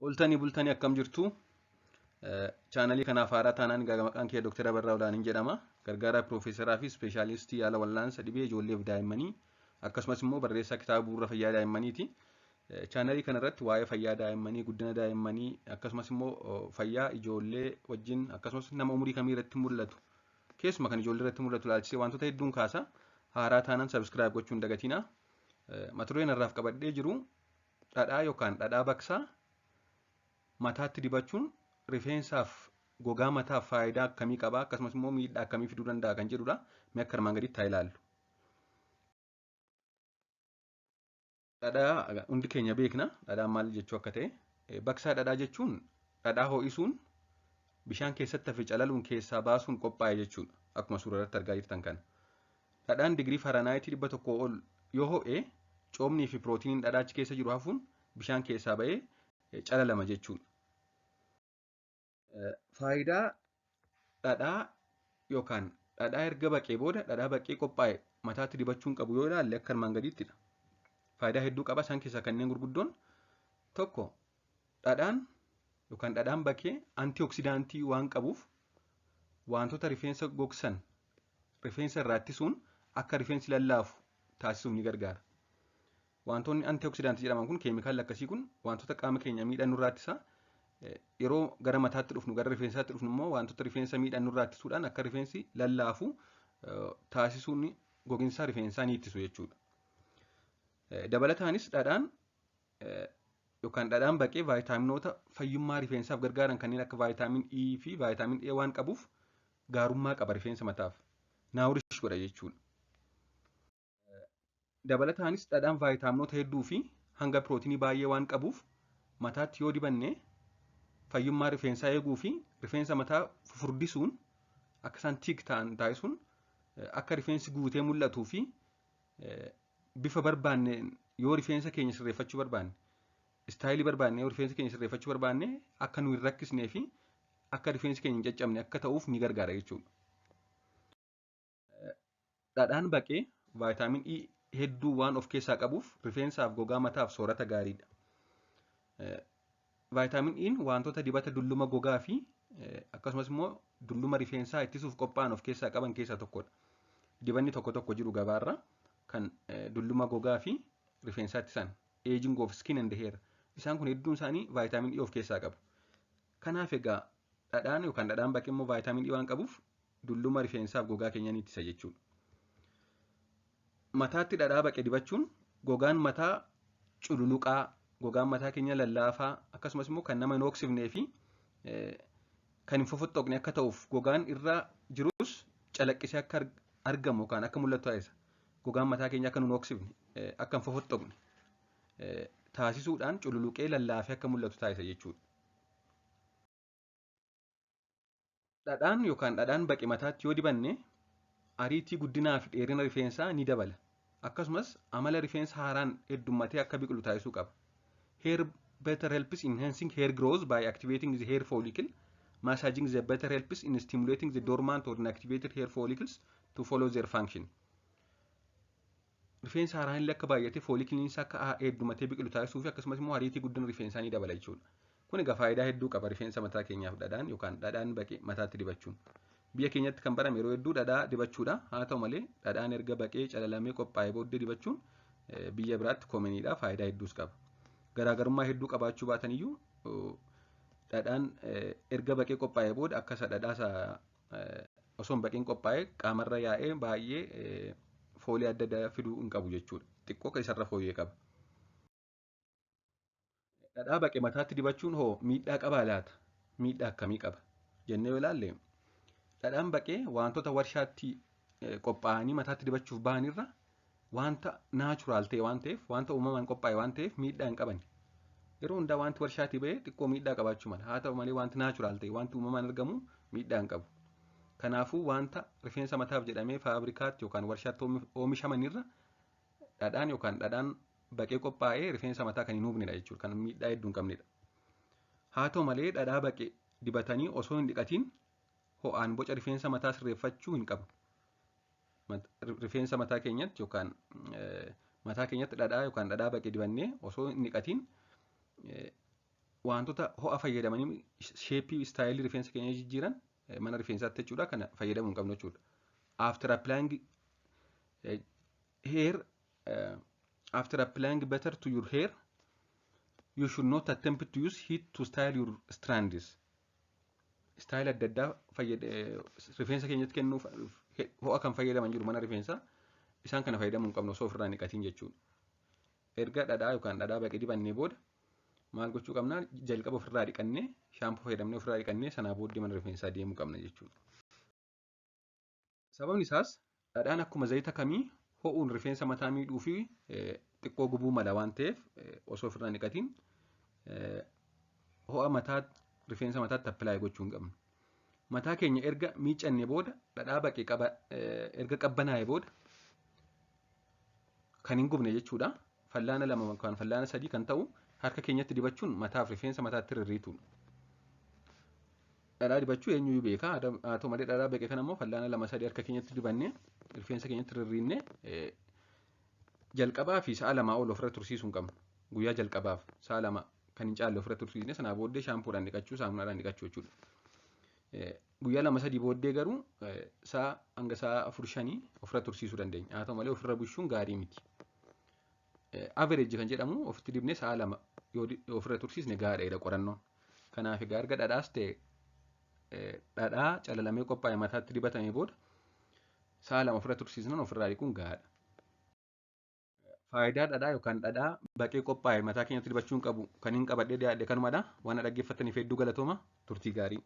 Oltanii bultanii akkam jirtu? Chaanalii kanaaf haaraa taanaan egaa maqaan kee Dr. Abarraa Olaaniin jedhama. Gargaaraa Piroofeesaraa fi Ispeeshaalistii yaala wal'aansa dhibee ijoollee fi daa'immanii akkasumas immoo barreessaa kitaaba bu'uura fayyaa daa'immaniiti. Chaanalii kanarratti waa'ee fayyaa daa'immanii, guddina daa'immanii akkasumas immoo fayyaa ijoollee wajjin akkasumas nama umurii kamii irratti mul'atu keessuma kan ijoollee irratti mul'atu ilaalchisee wantoota hedduun kaasa. Haaraa taanaan subscribe gochuun dagatinaa. Mata dureen har'aaf qabadhee jiru dhadhaa yookaan dhadhaa baqsaa mataatti dibachuun rifeensaaf gogaa mataaf faayidaa akkamii qaba akkasumas immoo miidhaa akkamii fiduu danda'a kan jedhudha. Mee akka armaan gaditti haa ilaallu. Dhadhaa hundi keenya beekna. Dhadhaan maal jechuu akka ta'e. Baqsaa dhadhaa jechuun dhadhaa ho'isuun bishaan keessatti hafe calaluun keessaa baasuun qophaa'e jechuudha. Akkuma suura irratti argaa jirtan kana. Dhadhaan digirii Faranaayitii 100 ol yoo ho'e coomnii fi pirootiiniin dhadhaa achi keessa jiru hafuun bishaan keessaa ba'ee calalama jechuudha. Faayidaa dhadhaa yookaan dhadhaa erga baqee booda dhadhaa baqee qophaa'e mataatti dibachuun qabu yoo ilaalle akka armaan gadiittidha. Faayidaa hedduu qaba. Isaan keessaa kanneen gurguddoon tokko dhadhaan yookaan dhadhaan baqee antioksidaantii waan qabuuf wantoota rifeensa gogsan rifeensa irraa ittisuun akka rifeensi lallaafu taasisuuf ni gargaara. Wantoonni antioksidaantii jedhaman kun keemikaalli akkasii kun wantoota qaama keenya miidhan nurraa ittisa. Yeroo gara mataatti dhufnu gara rifeensaatti dhufnu immoo wantoota rifeensa miidhan nurraa ittisuudhaan akka rifeensi lallaafu taasisuun gogiinsa rifeensaa ni ittisu jechuudha. Dabalataanis dhadhaan yookaan dhadhaan baqee vaayitaaminoota fayyummaa rifeensaaf gargaaran kanneen akka vaayitaamin E fi vaayitaamin A waan qabuuf gaarummaa qaba rifeensa mataaf. Nourish godha jechuudha. Dabalataanis dhadhaan vaayitaaminoota hedduu fi hanga pirootinii baay'ee waan qabuuf mataatti yoo dibanne fayyummaa rifeensaa eeguu fi rifeensa mataa fufurdisuun akka isaan tiik ta'an taasisuun akka rifeensi guutee mul'atuu fi bifa barbaanne yoo rifeensa keenya sirreeffachuu barbaanne istaayilii barbaanne yoo rifeensa keenya sirreeffachuu barbaanne akka nu hin rakkisnee fi akka rifeensi keenya hin caccabne akka ta'uuf ni gargaara jechuudha. Dhadhaan baqee vaayitaamin E hedduu waan of keessaa qabuuf rifeensaaf gogaa mataaf soorata gaariidha. Vaayitaamin E'n wantoota dibata dulluma gogaa fi akkasumas immoo dulluma rifeensaa ittisuuf qophaa'an of keessaa qaban keessaa tokkodha. Dibanni tokko tokko jiru gabaarra kan dulluma gogaa fi rifeensaa ittisan aging of skin and hair. Isaan kun hedduun isaanii vaayitaamin E of keessaa qabu. Kanaaf egaa dhadhaan yookaan dhadhaan baqee immoo vaayitaamin E waan qabuuf dulluma rifeensaaf gogaa keenya ni ittisa jechuudha. Mataatti dhadhaa baqe dibachuun gogaan mataa cululuqaa, gogaan mataa keenya lallaafaa akkasumas immoo kan nama hin hooksifnee fi kan hin fofottoqne akka ta'uuf gogaan irra jirus calaqqisee akka argamu yookaan akka mul'atu taasisa. Gogaan mataa keenya akka nu hin hooksifne, akka hin fofottoqne taasisuudhaan cululuqee lallaafee akka mul'atu taasisa jechuudha. Dhadhaan yookaan dhadhaan baqe mataatti yoo dibanne ariitii guddinaa fi dheerina rifeensaa ni dabala. Akkasumas amala rifeensa haaraan heddummatee akka biqilu taasisuu qaba. Hair butter helps in enhancing hair growth by activating the hair follicle. Massaging the butter helps in stimulating the dormant or inactivated hair follicles to follow their function. Rifeensa haaraan illee akka baay'atee foolikiliin isaa akka heddummatee biqilu taasisuu fi akkasumas immoo ariitii guddina rifeensaa ni dabala jechuudha. Kun egaa faayidaa hedduu qaba rifeensa mataa keenyaaf dhadhaan yookaan dhadhaan baqee mataatti dibachuun. Biyya keenyatti kan barame yeroo hedduu dhadhaa dibachuudha. Haa ta'u malee dhadhaan erga baqee calalamee qophaa'ee booddee dibachuun biyya biraatti koomeniidha. Faayidaa hedduus qaba. Garaagarummaa hedduu qabaachuu baatan iyyuu dhadhaan erga baqee qophaa'ee booda akka isa dhadhaa isa osoo hin baqeen qophaa'ee qaamarra yaa'ee baay'ee foolii adda addaa fiduu hin qabu jechuudha. Xiqqoo akka isarra fooyyee qaba. Dhadhaa baqe mataatti dibachuun hoo miidhaa qabaa laata? Miidhaa akkamii qaba? Jennee yoo ilaalle dhadhaan baqee wantoota warshaatti qophaa'anii mataatti dibachuuf ba'anirra wanta natural ta'e waan ta'eef wanta uumamaan qophaa'e waan ta'eef miidhaa hin qaban. Yeroo hundaa wanti warshaatii ba'e xiqqoo miidhaa qabaachuu mala. Haa ta'u malee wanti natural ta'e wanti uumamaan argamu miidhaa hin qabu. Kanaafuu wanta rifeensa mataaf jedhamee faabrikaatti yookaan warshaatti oomishamanirra dhadhaan yookaan dhadhaan baqee qophaa'ee rifeensa mataa kan hin hubnedha jechuudha. Kan miidhaa hedduu hin qabnedha. Haa ta'u malee dhadhaa baqe dibatanii osoo hin dhiqatiin ho'aan boca rifeensa mataa sirreeffachuu hin qabu. Rifeensa mataa keenyatti yookaan mataa keenyatti dhadhaa yookaan dhadhaa baqe dibannee osoo hin dhiqatiin Wantoota ho'a fayyadamanii shape, style rifeensa keenya jijjiiran mana rifeensaatti jechuudha, kana fayyadamuu hin qabnu jechuudha. After applying butter to your hair, you should not attempt to use heat to style your strands. Style adda addaa rifeensa keenyatti kennuuf ho'a kan fayyadaman jiru mana rifeensaa, isaan kana fayyadamuu hin qabnu osoo ofirraa hin dhiqatiin jechuudha. Erga dhadhaa yookaan dhadhaa baqee dibannee booda maal gochuu qabnaa? Jalqaba ofirraa dhiqannee, shaampoo fayyadamnee ofirraa dhiqannee, sanaa booddee mana rifeensaa deemuu qabna jechuudha. Sababni isaas dhadhaan akkuma zayita kamii ho'uun rifeensa mataa miidhuu fi xiqqoo gubuu mala waan ta'eef, osoo ofirraa hin dhiqatiin ho'a mataa rifeensa mataatti apply gochuu hin qabnu. Mataa keenya erga miiccanne booda, dhadhaa baqee qaba erga qabbanaa'e booda kan hin gubne jechuudha. Fallaana 2 yookaan fallaana 3 kan ta'u harka keenyatti dibachuun mataaf rifeensa mataatti rirriituudha. Dhadhaa dibachuu eenyuyyuu beeka. Haa ta'u malee, dhadhaa baqe kana immoo fallaana 2 3 harka keenyatti dibannee rifeensa keenyatti rirriinnee jalqabaa fi sa'a 2 ol ofirra tursiisuu hin qabnu. Guyyaa jalqabaaf sa'a 2 kan hin caalle ofirra tursiisne, sanaa booddee shaampuudhaan dhiqachuu, saamunaadhaan dhiqachuu jechuudha. Guyyaa 2 3 booddee garuu sa'a hanga sa'a 4 5 ofirra tursiisuu dandeenya. Haa ta'u malee, ofirra bushuun gaarii miti. Average kan jedhamu ofitti dibnee sa'a 2 yoo ofirra tursiisne gaariidha qorannoon. Kanaaf egaa erga dhadhaas ta'e dhadhaa calalamee qophaa'e mataatti dibatame booda sa'a 2 ofirra tursiisnan ofirraa dhiquun gahaadha. Faayidaa dhadhaa yookaan dhadhaa baqee qophaa'e mataa keenyatti dibachuun qabu kan hin qabadhee dhiyaadhe kanumadha. Waan dhaggeeffataniif hedduu galatooma, turtii gaarii.